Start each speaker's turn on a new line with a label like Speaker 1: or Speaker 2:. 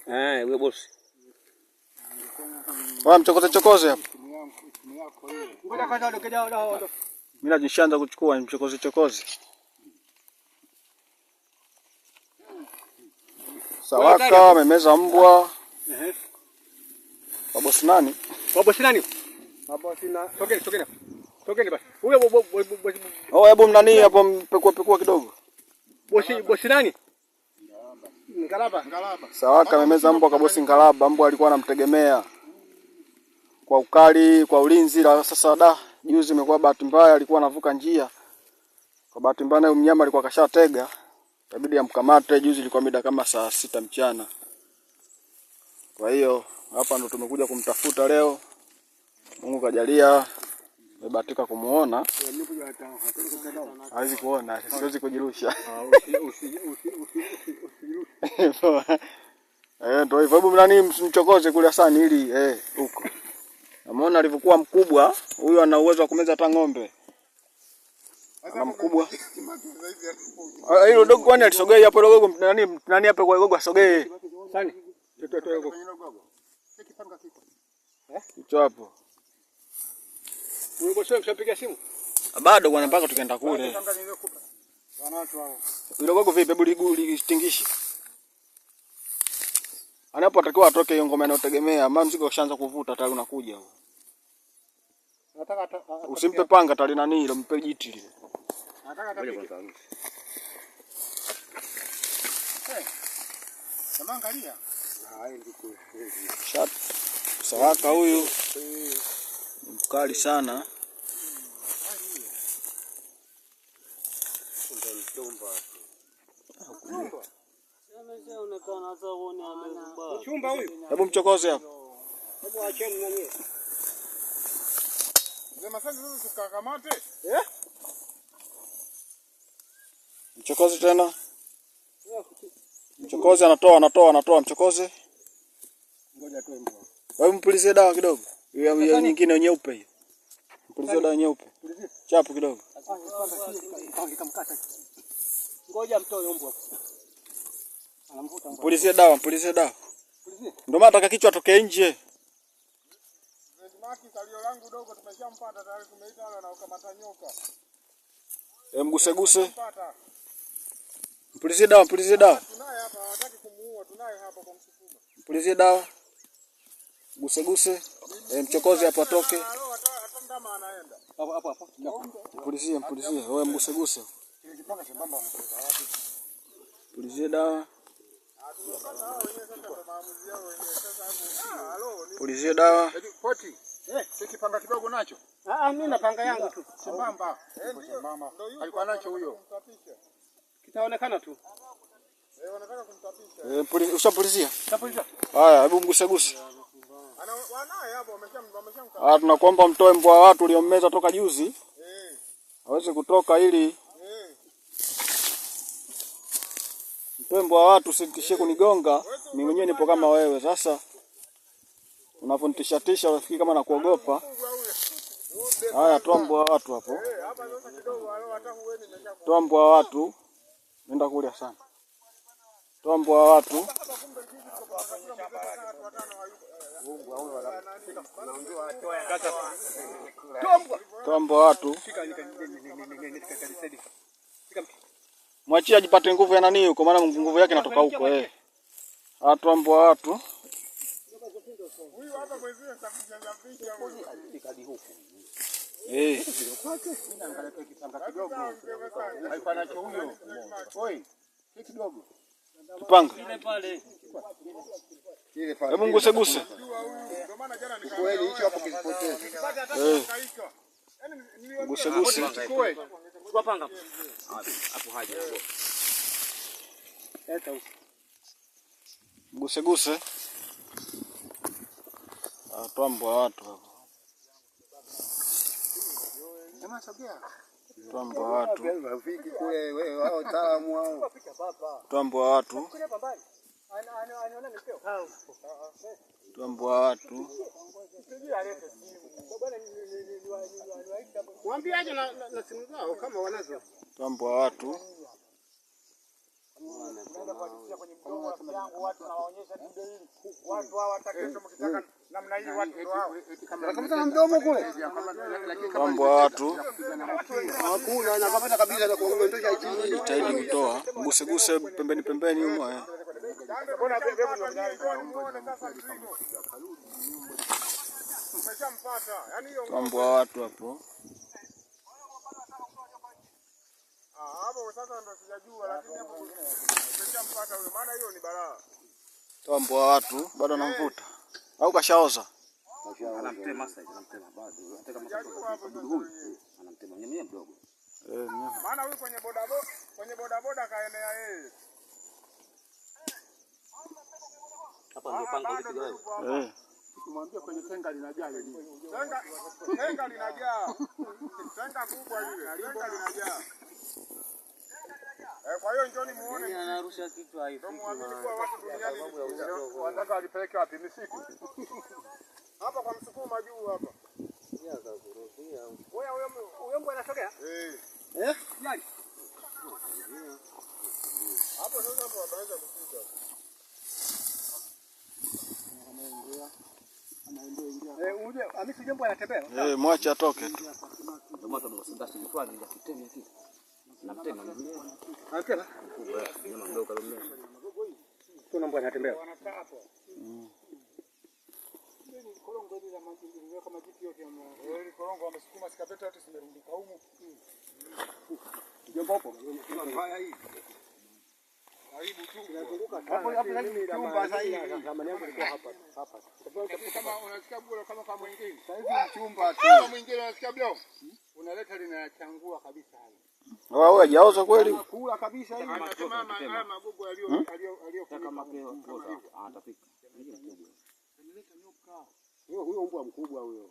Speaker 1: Eh, huyo bosi.
Speaker 2: Wewe mchokoze chokoze hapo. Mimi najishaanza kuchukua mchokoze chokoze. Sawaka amemeza mbwa. Mabosi nani?
Speaker 3: Mabosi nani? Mabosi na tokeni tokeni. Tokeni basi. Huyo bosi.
Speaker 2: Oh, hebu mnani hapo mpekua pekua kidogo.
Speaker 3: Bosi bosi nani? Ngalaba.
Speaker 4: Ngalaba.
Speaker 2: Sawaka amemeza mbwa kwa bosi Ngalaba. Mbwa alikuwa anamtegemea kwa ukali, kwa ulinzi. La sasa da, juzi imekuwa bahati mbaya, alikuwa anavuka njia. Kwa bahati mbaya naye mnyama alikuwa kashatega. Itabidi amkamate. Juzi ilikuwa mida kama saa 6 mchana. Kwa hiyo hapa ndo tumekuja kumtafuta leo. Mungu kajalia nimebahatika kumuona. Hawezi kuona, siwezi kujirusha. Ndio hivyo. Hebu nani mchokoze kule Hasani ili huko. Namuona alivyokuwa mkubwa, huyu ana uwezo wa kumeza hata ng'ombe. Ana mkubwa. Hilo dogo kwani alisogea hapo dogo nani nani hapo kwa gogo asogee.
Speaker 3: Sani. Toe toe gogo.
Speaker 2: Hicho hapo.
Speaker 3: Huyo bosi mshapiga simu?
Speaker 2: Bado bwana mpaka tukaenda kule. Hilo gogo vipi? Hebu litingishe. Anapotakiwa atoke hiyo ngoma inayotegemea, maana mzigo ushaanza kuvuta tayari unakuja huo. Usimpe panga tayari nani ile, mpe jiti lile.
Speaker 4: Nataka atapike. Jamaa angalia.
Speaker 2: Sawaka huyu ni mkali sana.
Speaker 3: Chumba huyu.
Speaker 2: Hebu mchokoze hapo.
Speaker 3: Hebu acheni na nyie.
Speaker 4: Mzee Masanja sasa tukakamate.
Speaker 3: Eh?
Speaker 2: Mchokoze tena. Mchokoze anatoa anatoa anatoa mchokoze.
Speaker 3: Ngoja toe mbwa.
Speaker 2: Wewe mpulizie dawa kidogo. Hiyo nyingine nyeupe hiyo. Mpulizie dawa nyeupe. Chapu kidogo.
Speaker 3: Ngoja mtoe mbwa. Anamvuta mbwa.
Speaker 2: Mpulizie dawa, mpulizie dawa. Ndio maana nataka kichwa atoke nje.
Speaker 4: Mzee Maki kalio langu dogo tumeshampata tayari, tumeita wale wanaokamata nyoka.
Speaker 2: Mguse guse.
Speaker 4: Mpata.
Speaker 2: Mpulizie dawa, mpulizie dawa.
Speaker 4: Tunaye hapa, hawataki kumuua, tunaye hapa kwa Msukuma.
Speaker 2: Mpulizie dawa. Guse guse. Mchokoze hapo atoke.
Speaker 4: Halo, hata ndama anaenda.
Speaker 3: Hapo hapo hapo.
Speaker 2: Mpulizie, mpulizie. Wewe mguse guse.
Speaker 4: Kile kipanga chembamba wamepeleka wapi?
Speaker 2: Mpulizie dawa.
Speaker 4: Hao wenyewe sasa ndo maamuzi yao wenyewe. Sasa hapo, halo, ni
Speaker 2: Mpulizie dawa.
Speaker 4: poti. Si kipanga kidogo nacho?
Speaker 3: Ah, mimi na panga yangu tu.
Speaker 4: Chembamba. Chembamba. Alikuwa nacho huyo.
Speaker 3: Kitaonekana tu.
Speaker 4: Wanataka kumtapisha.
Speaker 2: Ushapulizia?
Speaker 3: Tapulizia.
Speaker 2: Haya, hebu mguse guse.
Speaker 4: Ana wanaye hapo wameshamkamata.
Speaker 2: Ah, tunakuomba mtoe mbwa watu uliommeza toka juzi. Aweze kutoka ili mtoe mbwa watu, usitishie kunigonga. Mimi mwenyewe nipo kama wewe. Sasa unavonitisha tisha unafikiri kama nakuogopa. Haya, toa mbwa watu hapo. Toa mbwa watu. Nenda kule sana. Toa mbwa watu. Toa mbwa watu. Mwachie ajipate nguvu ya nani huko, maana nguvu yake inatoka huko eh. Toa mbwa watu.
Speaker 4: Huyu hapa mwenzie safisha huyu.
Speaker 2: Eh.
Speaker 4: Alikuwa nacho huyo. Oi, si kidogo.
Speaker 2: Kipanga.
Speaker 4: Kile pale.
Speaker 2: Hebu mguse guse.
Speaker 4: Ndio maana jana kweli hicho hapo kisipotee.
Speaker 2: Mguse guse.
Speaker 3: Chukua panga.
Speaker 1: Hapo haja.
Speaker 3: Leta huko.
Speaker 2: Mguse guse. Toa mbwa watu hapo. Toa mbwa watu.
Speaker 4: Rafiki kule wewe wao wataalamu wao.
Speaker 2: Toa mbwa watu. Toa mbwa watu.
Speaker 3: Waambie aje na simu zao kama wanazo.
Speaker 2: Toa mbwa watu.
Speaker 4: kuhadithia kwenye mdomo rafiki yangu, watu nawaonyesha dude hili. Watu hawa hata kesho mkitaka namna hii watu ndio hao.
Speaker 3: Anakamata na mdomo kule.
Speaker 2: Mbwa watu
Speaker 3: Hakuna, anakamata kabisa na kuondosha chini.
Speaker 2: jitahidi kutoa, guseguse pembeni pembeni humo eh.
Speaker 4: Mbona bebe ndio muone sasa mzigo. Umeshampata. Yaani hiyo
Speaker 2: Toa mbwa watu hapo.
Speaker 4: Ah, hapo sasa ndo sijajua lakini hapo umeshampata huyo maana hiyo ni balaa.
Speaker 2: Toa mbwa watu bado anamvuta. Au kashaoza?
Speaker 1: Anamtema sasa hivi, anamtema bado. Anataka
Speaker 4: Sijajua hapo sasa wenyewe.
Speaker 1: anamtema mwenyewe mdogo.
Speaker 2: Eh, mnyama.
Speaker 4: Maana huyu kwenye bodaboda kwenye bodaboda kaenea yeye.
Speaker 1: Hapa ndio panga ulipiga wewe.
Speaker 2: Eh.
Speaker 3: Mwambie kwenye tenga linajaa lile.
Speaker 4: Tenga tenga linajaa. Tenga kubwa ile. Tenga linajaa. Eh, kwa hiyo njoni muone.
Speaker 1: Anarusha kichwa
Speaker 4: Ndio muamini kuwa watu duniani ni
Speaker 3: Wanataka alipeleke wapi misitu?
Speaker 4: hapa kwa Msukuma juu hapa.
Speaker 3: Wewe huyo mbwa anasogea?
Speaker 4: Eh.
Speaker 3: Eh? Nani?
Speaker 4: Hapo sasa hapo wataweza kufika.
Speaker 3: Eh, uje Hamisi jambo anatembea.
Speaker 2: Eh, mwache atoke tu.
Speaker 1: Ndio maana tunasema kichwani ndio kiteme kitu. Anamtema mwenyewe.
Speaker 3: Anatembea.
Speaker 1: Mnyama mdogo kalomea.
Speaker 3: Kuna mbwa anatembea.
Speaker 4: Eh, korongo wamesukuma sikapeta yote zimerundika humu.
Speaker 3: Jombo hapo.
Speaker 4: Aibu tu.
Speaker 3: Hapo hapo nani chumba sasa hivi. Zamani yangu ilikuwa hapa hapa.
Speaker 4: Kama unasikia bure kama kwa mwingine.
Speaker 3: Sasa hivi chumba tu.
Speaker 4: Kama mwingine unasikia bure. Unaleta linachangua kabisa hali.
Speaker 2: Wewe hajaoza kweli?
Speaker 3: Kula kabisa hivi.
Speaker 4: Anasema haya magogo yaliyo yaliyo
Speaker 1: Kama atapika.
Speaker 3: Huyo mbwa mkubwa huyo.